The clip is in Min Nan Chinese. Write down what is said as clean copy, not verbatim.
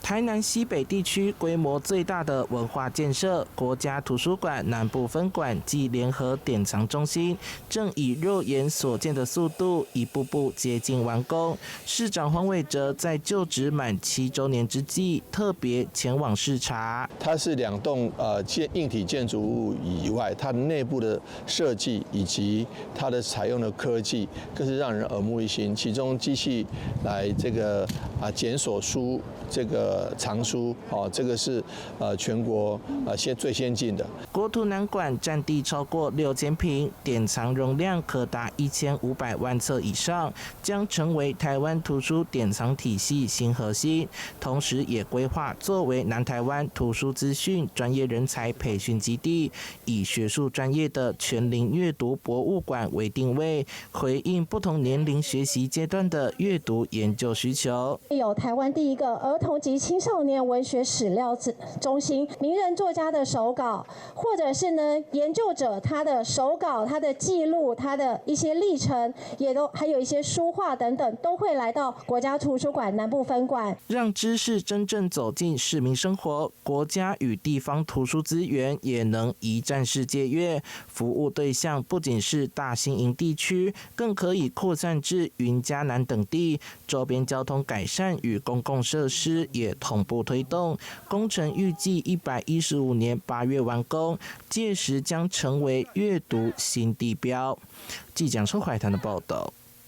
台南西北地區規模最大的文化建設——國家圖書館南部分館暨聯合典藏中心，正以肉眼所見的速度一步步接近完工。市長黃偉哲在就職滿7週年之際，特別前往視察。它是兩棟硬體建築物以外，它內部的設計以及它的採用的科技，更是讓人耳目一新。其中機器來這個檢索書這個藏書，哦，這個是全國最先進的。國圖南館佔地超過6000坪，典藏容量可達1500萬冊以上，將成為台灣圖書典藏體系新核心。同時，也規劃作為南台灣圖書資訊專業人才培訓基地，以學術專業的全齡閱讀博物館為定位，回應不同年齡學習階段的閱讀研究需求。有台灣第一個兒童及青少年文學史料中心，名人作家的手稿，或者是呢研究者他的手稿、他的記錄、他的一些歷程，也都還有一些書畫等等，都會來到國家圖書館南部分館，讓知識真正走進市民生活。國家與地方圖書資源也能一站式借閱，服務對象不僅是大新營地區，更可以擴散至雲嘉南等地。周邊交通改善與公共設施也同步推動，工程預計115年8月完工，屆時將成為閱讀新地標。記者蒋懷談的報道。